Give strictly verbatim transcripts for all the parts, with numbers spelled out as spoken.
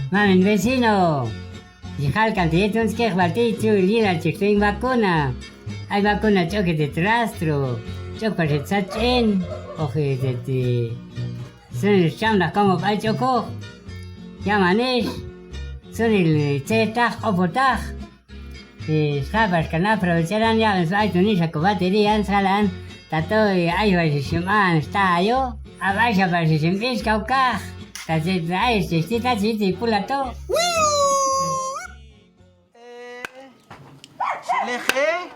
Mamen vecino, yihal kan ti tun skeh bati chu lila chik ting vakuna. Ai vakuna chok ke te rastro, chok pa te sachin, oke te ti. Suni cham dah kongop ai chokok. Ya manis. Suni cetak opo tak. Di sabar kena perbincangan ya, ai tuni saku bateri yan salan. Tato ai wa sisim an sta ayo. Abai sabar sisim is kau kah. Tasi ai sisi tasi di pula to. Eh, si lehe,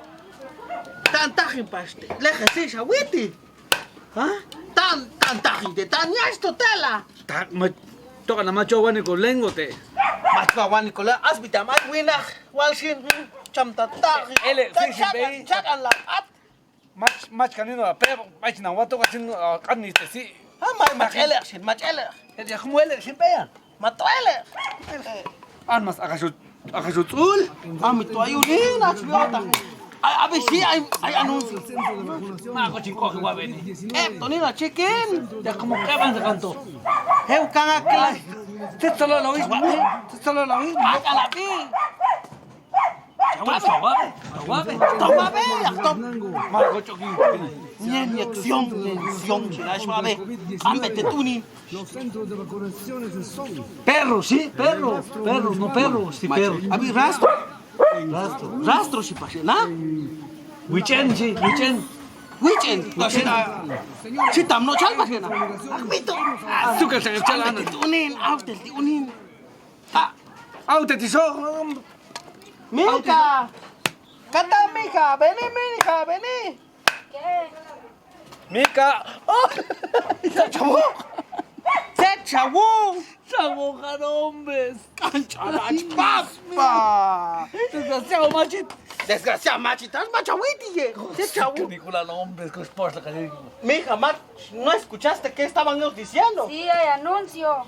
tan tahin pasti. Lehe si sawiti. Ha? Tan, tan tahin te, tan nyas to tela. Tan, ma-, to kana macho wani ko lengo te. Macho wani ko le, as bita mai winah, walsin, hmm, cam tan tahin. Ele, si, si, bei. Cakan, cakan la, ap. Mach, mach kanino la pe, mach na wato kacin, ah, kan ni te si. Ha, mai, mach elek sin, mach elek. Jadi aku mau elek sin pe ya. Mato elek. An mas, akasu, akasu tul. Ami tu ayu ni, nak sudah otak. Ai, abis si, ai, ai anu. Ma, aku cingkok ke wabe ni. Eh, tu ni nak chicken. Ya, aku mau ke mana kan tu? Heu, kang aku lah. Tit solo lawi. Tit solo lawi. Makan api. Stop, stop, stop, stop. Stop, stop, stop. Malah kocok gini. Nyen, nyen, siong, nyen, siong, si Rashma, be. Ampe te tuni. Perro, si, perro, perro, no perro, si perro. Abi rastro. Rastro, rastro si pase, na? Wicen, si, wicen. Wicen, no, si na. Si tam no chal pase, na. Aku itu. Suka sangat chal, ana. Ampe te tunin, ampe te tunin. Ah, au te tiso. Mika. Kata Mika, vení, Mika, vení. Mika. Oh. Chabuk. Chabuk. Chabuk, hombres. Kancha papa. Desgraciado machit. Desgraciado machit, tan macam witi ye. Chabuk. Película, no, hombres, con sports la calle. Mika, mat, ¿no escuchaste qué estaban ellos diciendo? Sí, hay anuncio.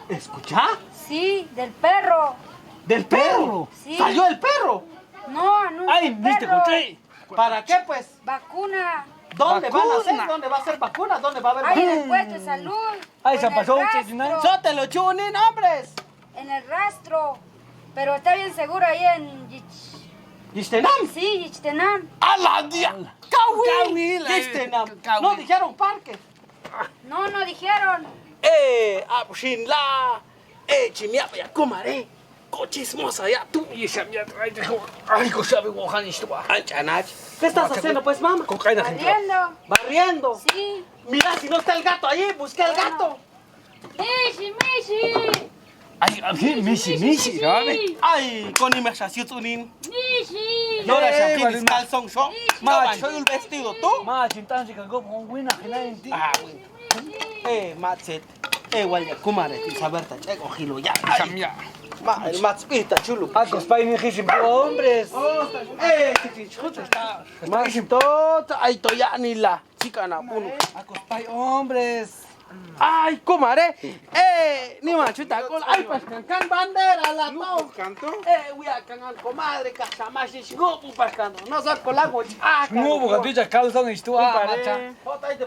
¿Escucha? Sí, del perro. ¿Del perro? Sí. ¿Salió el perro? No, no. Ay, viste, perro. ¿Para qué, pues? Vacuna. ¿Dónde van a hacer? Vacuna. ¿Dónde va a ser vacuna? ¿Dónde va a haber vacuna? Ahí en el puesto de salud. Ay, se pasó, en el rastro. Yo te lo chunin, hombres. En el rastro. Pero está bien seguro ahí en Yich-, Yichtenam. Sí, Yichtenam. ¡A la dia! Kawi. Kawi la, Yichtenam. Kawi. No dijeron parque. No, no dijeron. Eh, abshin la. Eh, chimia ya kumare. Ko chismosa ya tu. Y esa mierda, ay, ko, ay, ko sabe, Gohan, esto va. Ay, chanach. ¿Qué estás haciendo, pues, mamá? Barriendo. Barriendo. Sí. Mira, si no está el gato ahí, busca el gato. Mishi, mishi. Ay, ay, mishi, mishi, ¿sabes? Ay, con imaginación, Tunin. Mishi. Yo la, eh, saqué mis calzones, yo. Mishi. Yo, yo el vestido, tú. Ma, chintan si kagok, con buena, que nadie entiende. Ah, bueno. Eh, matset. Eh, wal ya, kumare, ti sabar ta, eh, ojilo ya. Ay. Sam ya. Ma, el mats pita chulo. Akos pai ni hisim tu, hombres. Eh, ti chulo ta. Mats tot, ay, to ya ni la. Chika na punu. Akos pai, hombres. Ay, kumare. Eh, ni ma chuta kol. Ay, pas kan, kan bandera la to. Kan to. Eh, wia kan, comadre, kasa masi ngubu pas kan. No sa kolago. Ah, ngubu kan tu ya calzón esto, ah, macha.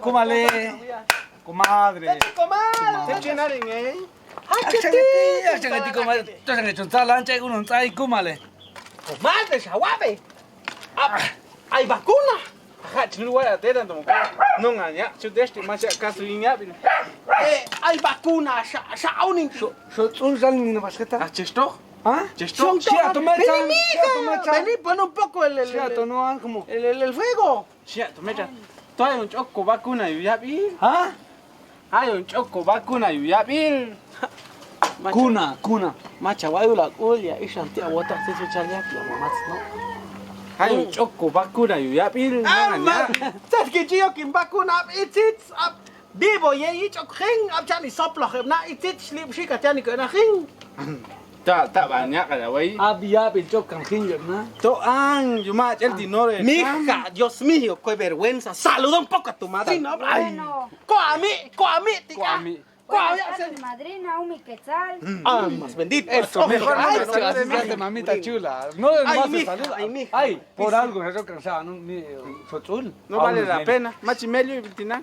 Kumare. Comadre. Teti, comadre. Teti naring, eh. Acangeti, acangeti, comadre. Terus yang ngecun salah, cek gunung cai, kumare. Comadre, sawabe. Ap-, ay vacuna. Aha, chinu waya te dan tomo. No nganya, chudes ti masih kasu ingat ini. Eh, ay vacuna, sa, sa auning. So, so, so, sal ni na pas kata. Ah, chesto? Ha? Chesto? Siap, toma, vení, vení, vení, pon un poco el, el, el, el, el fuego. Siap, toma, cha. Toa un choko vacuna yu yabil. Ha? Ayo, choko vacuna yu yabil. Kuna, kuna. Macha wayu la kulia, isan ti awota si su chalia ki amo mas no. Ayo, choko vacuna yu yabil. Ama, tas kichiyo kin vacuna ap itsit ap. Vivo ye i chok king ap chani soplo kem na itsit slip si katiani ke na king. Tak, tak banyak kada wai. Abi yabil chok kan king na. To ang, cuma chel dinore. Mija, Dios mío, qué vergüenza. Saluda un poco a tu madre. Ay. Ko ami, ko ami, tika. Ko ami. Buenas tardes, madrina, un mi quetzal. Ah, más bendito. Eso, mejor no, así se hace, mamita chula. No, no hace saludo. Ay, mija. Ay, por algo se toca, o sea, no, mi, eh, sotzul. No vale la pena. Machi medio y tina.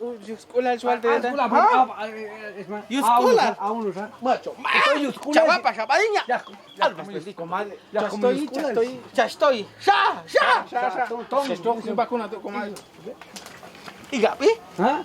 Yu skolar, yu skolar. Macho. Macho. Cawapa, siapa inya? Ya, ya, komadre. Ya, estoy. Sha, sha. Sha, sha. Tong, tong. Estoy sin bakuna tu, komadre. Iga, pi? Ha?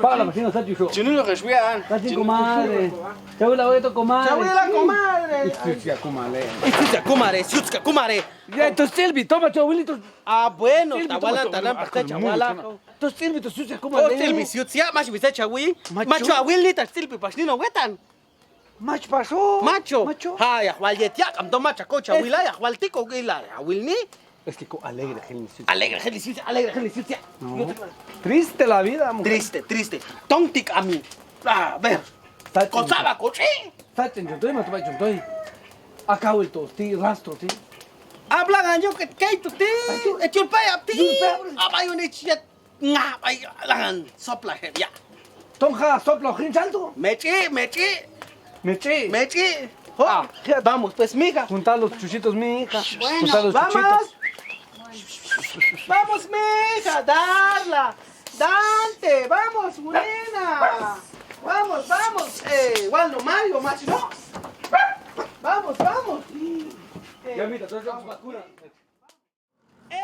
Pala, masih nggak satu, so. Sini lo, kasih an. Kasih, komadre. Cawila we tu, komadre. Cawila, komadre. Itu sia, komadre. Itu sia, komadre. Itu sia, komadre. Ya, itu Silvi, toma, cawili tu. Ah, bueno, tawalan, tawalan, pasti cawala. Tos Silvi, tos Silvi, tos Silvi, siut sia, masih bisa cawi. Macho. Macho awil ni, tos Silvi, pas ni no wetan. Macho paso. Macho. Macho. Ha, ya, wal yet ya, kam to macho ko cawi la, ya, wal tiko gila, ya, awil ni. Es que ko alegre, gente, siut. Alegre, gente, siut, alegre, gente, siut, ya. No. Triste la vida, mujer. Triste, triste. Tong tik ami. A ver. Kau salah, kau cing. Sachen contoh, matu baik contoh. Akawil to, ti rastro ti. Ablangan yo ke kai tu ti. Ecul payap ti. Ecul payap. Apa yo ni ciat ngap ai langan sop lah ya. Tong ha sop lo kin sal tu. Meci, meci. Meci. Meci. Ho. Ah, ya. Vamos, pues, mija. Junta los chuchitos, mija. Bueno, junta los vamos. Chuchitos. Vamos, mija, darla. Dante, vamos, Munina. Vamos, vamos. Eh, igual no Mario, más no. Vamos, vamos. Eh, ya mira, todos los vacunas. Eh,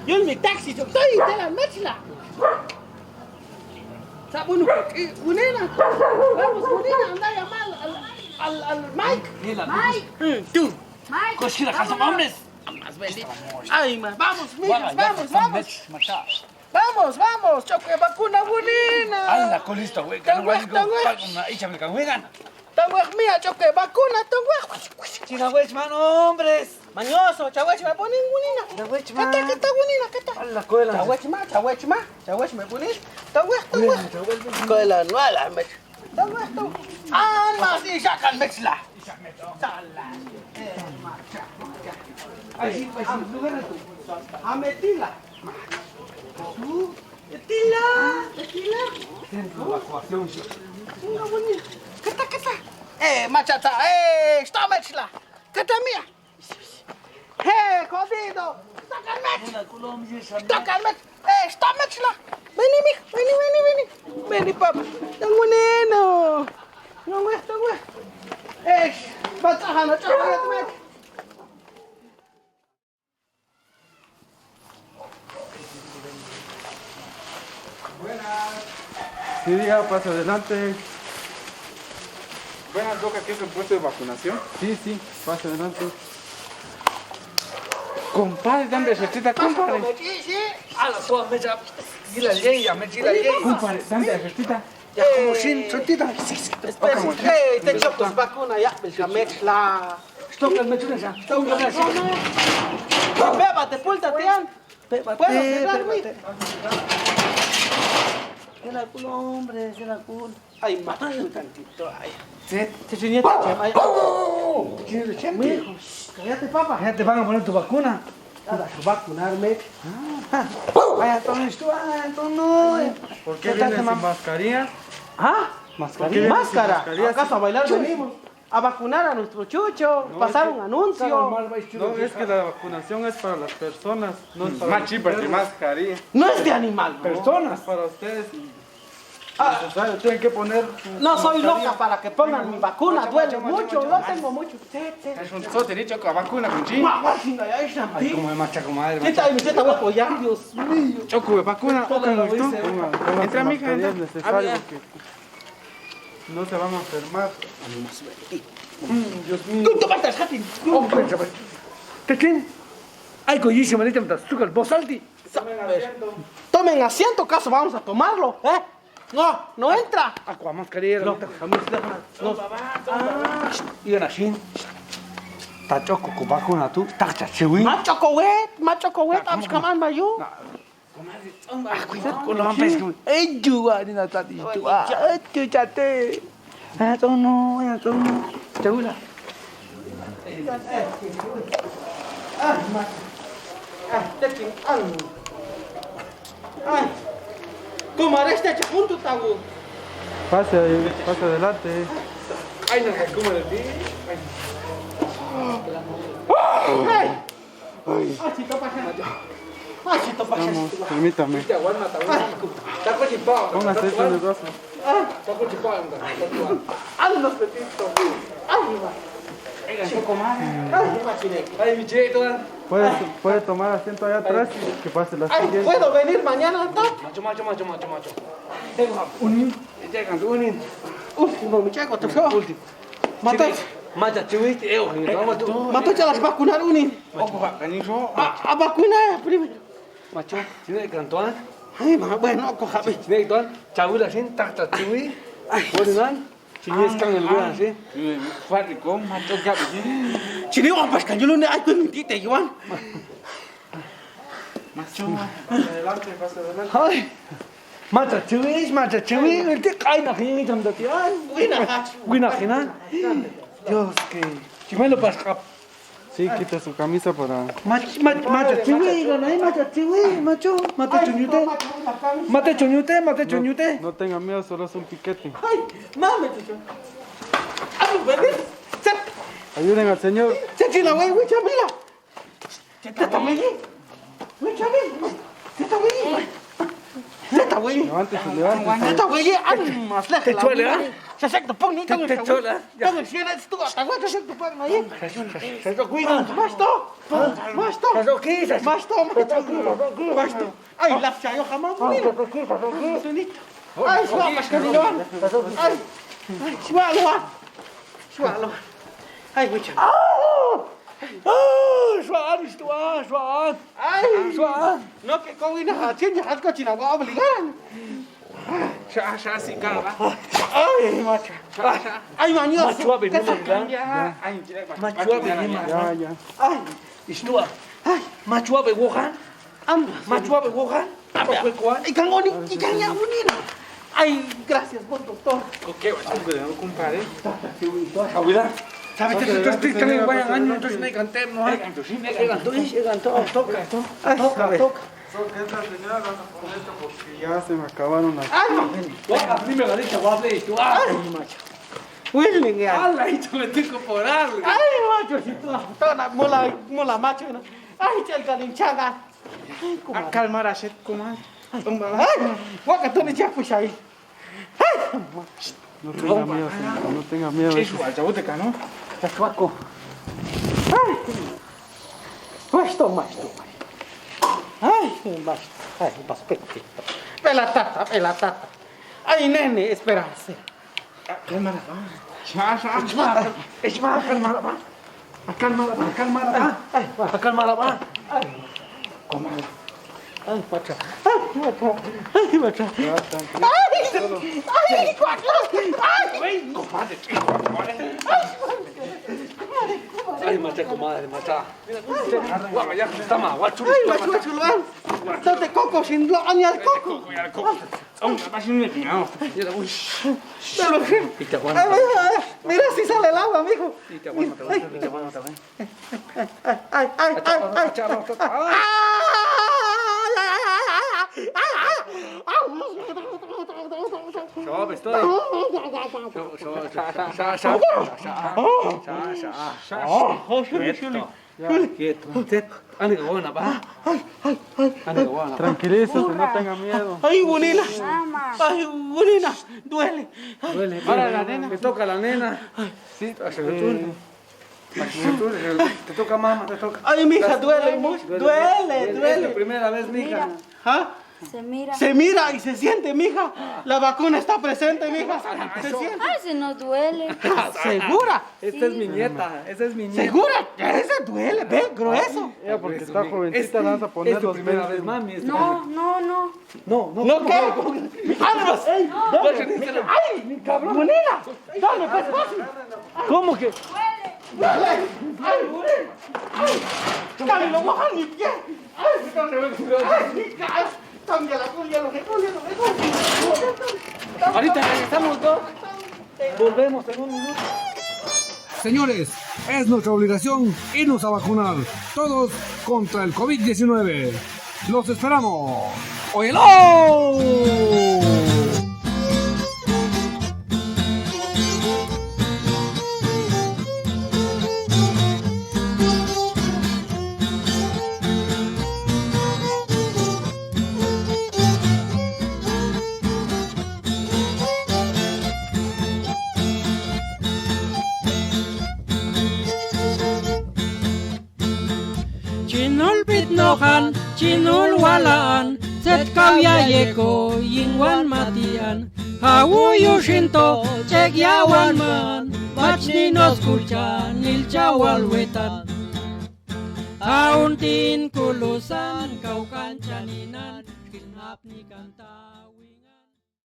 yo en mi taxi, yo estoy de la mezcla. Sabun, eh, Munina. Vamos, Munina, anda a llamar al, al, al Mike. Mike. Mm, tú. Mike. Kau sih la casa, vamos. Más bendito. Ay, más. Vamos, mija, vamos, vamos. Vamos, vamos, choque vacuna, Munina. Ala, kau listo, güey. Tau, tau, tau. Tau, mija, choque vacuna, tau. Cina, güey, mano, hombres. Mañoso, chawech ma poning, Munina. Chawech ma. Kata, kata, Munina, kata. Ala, kuela. Chawech ma, chawech ma, chawech ma poning. Tau, tau. Kuela, nuala, mech. Tau, tau. An, mas, isakan, mech lah. Salah. Eh, macha, macha. Ay, ay, lugar tu. Ametila. Tu, etila, etila. Centro de evacuación. Enggak bunyi. Kata, kata. Eh, macha, ta. Eh, stop, mech lah. Kata mija. He, jodido. Tocan, mech. Tocan, mech. Eh, stop, mech lah. Vení, mija. Vení, vení, vení. Vení, pap. Tunggu, neno. Tunggu, tunggu. Eh, macha, macha, mech. Buenas. Sí, diga, pase adelante. Buenas, Doca, ¿qué es el puesto de vacunación? Sí, sí, pase adelante. Compadre, dame recetita, compadre. Ala, tú, me echa, gila, ya, me echa, ya. Compadre, dame recetita. Ya, como sin recetita. Espera, eh, te choco, vacuna, ya, me echa, me echa. Stop, me echa, me echa. Stop, me echa. Beba, te pulta, tian. Pe-, bate, puedo quedarme? Pe-, bate. Cierra el culo, hombre, cierra el culo. Ay, mata su tantito, ay. Sí. Te enseñé tu chema, ay. Mijo, cállate, papá. Ya te van a poner tu vacuna. Nada, que vacunarme. Ah. Ay, entonces tú, ay, entonces no, eh. ¿Por qué vienes sin mascarilla? ¿Ah? ¿Por qué vienes sin mascarilla? Máscara. ¿Acaso a bailar venimos? a vacunar a nuestro chucho, no, pasar es que, un anuncio. No, es que la vacunación es para las personas, no es para los perros. Más chipa que más cari. No es de animal. Personas. Es para ustedes. Ah. Necesario, tienen que poner su mascarilla. No soy loca para que pongan mi vacuna, duele mucho, no tengo mucho. Macho, macho, macho, macho. Eso te he dicho que vacuna, conchi. Guau, guau, sin allá, ahí está. Ay, como de macha, comadre, macha. Siéntate, mi teta, voy a apoyar, Dios mío. Choco, vacuna, toca, otra lo vez, dice. Pongan, pongan su mascarilla, es necesario porque no se van a enfermar. Mm, Dios mío. Tú te matas, Jati. Oh, espera, espera. Tetin. Ay, coño, se me ha dicho, me estás, tú, el bozal, tío. Tomen asiento. Tomen asiento, caso vamos a tomarlo, ¿eh? No, no entra. Aku aman sekali ya. No, kami sudah pernah. No. Ah, iya, nasin. Tachoko ko vacuna tu, tak caciwi. Macho kowet, macho kowet, abis kaman bayu. Aku ikut ko lampes ko. Eh, jua ni nata di situ. Ah, itu cate. Ayo, sono, ayo, sono. Jauh lah. Ah, mak. Ah, tekin, anu. Ay, como este chikuntu tahu. Pase, pase adelante. Ay, no, como le di. Ay. Ay. Ay, si topa, ay, si topa. Vamos, permítame. Ay, taco chipao. Póngase eso en el brazo. Ay, taco chipao, taco chipao. Ay, los petitos. Ay, va. Ay, va, chile. Ay, mi chile, todo. Puede, puede tomar asiento allá atrás y que pase la siguiente. Ay, ¿puedo venir mañana, Doc? Macho, macho, macho, macho, macho. Tengo unin. Tengo unin. Último, mi chico, te feo. Último. Mato. Macha chiwi, eh, oh, ini kamu tuh. Mato, chalas vacunar unin. Ojo, Pak, kan eso. A, a vacuna primero. Macho, sini kan tuan. Ay, ma, bueno, ojo, Javi. Sini tuan. Cawi lah sini, tak, tak chiwi. Ay. Buenan. Sini sekarang yang luar sih. Ini kuat nih, kong. Macho gak begini. Sini, oh, pas kan dulu nih, aku minti teh, Iwan. Macho, pasa adelante, pasa adelante. Hai. Macha chiwi, macha chiwi, nanti kain akhirnya jam tadi. Wina, wina, wina. Dios, que. Cuma lepas kap. Sí, quita su camisa para. Mach-, mach-, macha chiwi, kan, ay, macha chiwi, macho, mate chonyute. Mate chonyute, mate chonyute. No, no tenga miedo, solo es un piquete. Ay, mame, chucho. Aduh, bebé. Set. Ayuden al Señor. Set, si la wey, wey, chamila. Teta wei. Wei, chamila. Teta wei. Teta wei. Levántese, levántese. Teta wei, anu, mas lah. Te cuele, ah. Sasek tepung ni, te cuele. Tangan sini, itu, tangan sini. Sasek tepung ni. Sasek kui. Mas to. Mas to. Sasek kui, sasek. Mas to, mas to. Sasek kui, sasek kui. Mas to. Ay, lap cayo kama mo ni. Sasek kui, sasek kui. Sini. Ay, suak mas kami doang. Ay. Ay, suak luar. Suak luar. Ay, wei, chamila. Ah, suaan, suaan, suaan. Ay, suaan. No, ke kau ini hacin, jahat kau Cina, kau beli kan? Sa, sa, si kau lah. Ay, macha. Sa, sa. Ay, manyo. Macho abe ni, Mang. Ay, jelek, Mang. Macho abe ni, Mang. Ya, ya. Ay. Isto, ah. Ay. Macho abe, Wuhan. Anda. Macho abe, Wuhan. Apa kue kuan? Ikan oni, ikan yang oni nah. Ay, gracias, bos doktor. Oke, wak, aku gak kumpare. Sabi, terus, terus, terus, terus, banyak anu, terus naik kantem, no. Eh, kanto, sini, eh, kanto, ih, eh, kanto, tok, tok, tok. Eso que esta señora no nos contesta porque ya se me acabaron las. Ay, wah, a mí me lo ha dicho, guapo, y tú, ay, macho. Willing, ya. Ala, itu betul koporal. Ay, macho, situ, ah. Tau nak mula, mula macho, no. Ay, cel kalincangan. Ay, kumal. Akal maraset, kumal. Ay, wak katuni siapo, Syai? Ay, no tenga miedo, señor, no tenga miedo. Eso, al chabón te cano. Ay, mas to, mas to. Ay, mas, ay, mas, pe-, pe-, pela tata, pela tata. Ay, nene, esperanse. Akal mala, Bang. Sa, sa. Akal mala, Bang. Akal mala, Bang. Akal mala, Bang. Ay, ay, Bang. Akal mala, Bang. Ay, kau mala. Ay, macha. Ay, macha. Ay, macha. Ya, tranquilo. Ay, ay, kuat lah. Ay. Wey, kau mala. Ay, macha, kau mala, macha. Wah, ya, sama, wah, curi. Ay, macha, macha, luan. Tau te koko, sin lo, anyal koko. Koko, ya, koko. Om, apa sih ini? Mira, si sale el agua, mijo. Ay, ay, ay, ay, ay. Sha, sha, sha, sha. Quieto. Quieto. Set. Ane ka wawan apo? Ane ka wawan apo? Tranquilízate, no tenga miedo. Ay, Gunina. Ay, Gunina. Duele. Duele. Para la nena. Le toca a la nena. Sí. Te toca, mama, te toca. Ay, mija, duele mucho. Duele, duele. Es tu primera vez, mija. ¿Ah? Se mira. Se mira y se siente, mija. La vacuna está presente, mija. Se siente. Ay, se nos duele. ¿Segura? Esta es mi nieta, esa es mi nieta. ¿Segura? Ese duele, ve, grueso. Ya, porque está jovencita, le vas a poner dos meses. Es tu primera vez, mami, es tu primera vez. No, no, no. No, no, no. ¿Qué? ¡Ay, cabrón! ¡Ay, mi cabrón! ¡Moneda! ¡Dame, pues, fácil! ¿Cómo que? ¡Ay, ay! ¡Ay! ¡Cambia la hoja en mi pie! ¡Ay! ¡Ay! ¡Cambia la tuya, lo que cambia, lo que cambia! Ahorita regresamos, ¿no? Volvemos en un minuto. Señores, es nuestra obligación irnos a vacunar, todos contra el covid diecinueve. ¡Los esperamos! ¡Óyelo! Chinul pitnojan, chinul walaan, setkawya yeko yingwan matian, hawuyu shinto chekyawan man, bachni nos kulcha nilcha walwetan. Auntin kulusan kau kancaninan, kinapni kanta.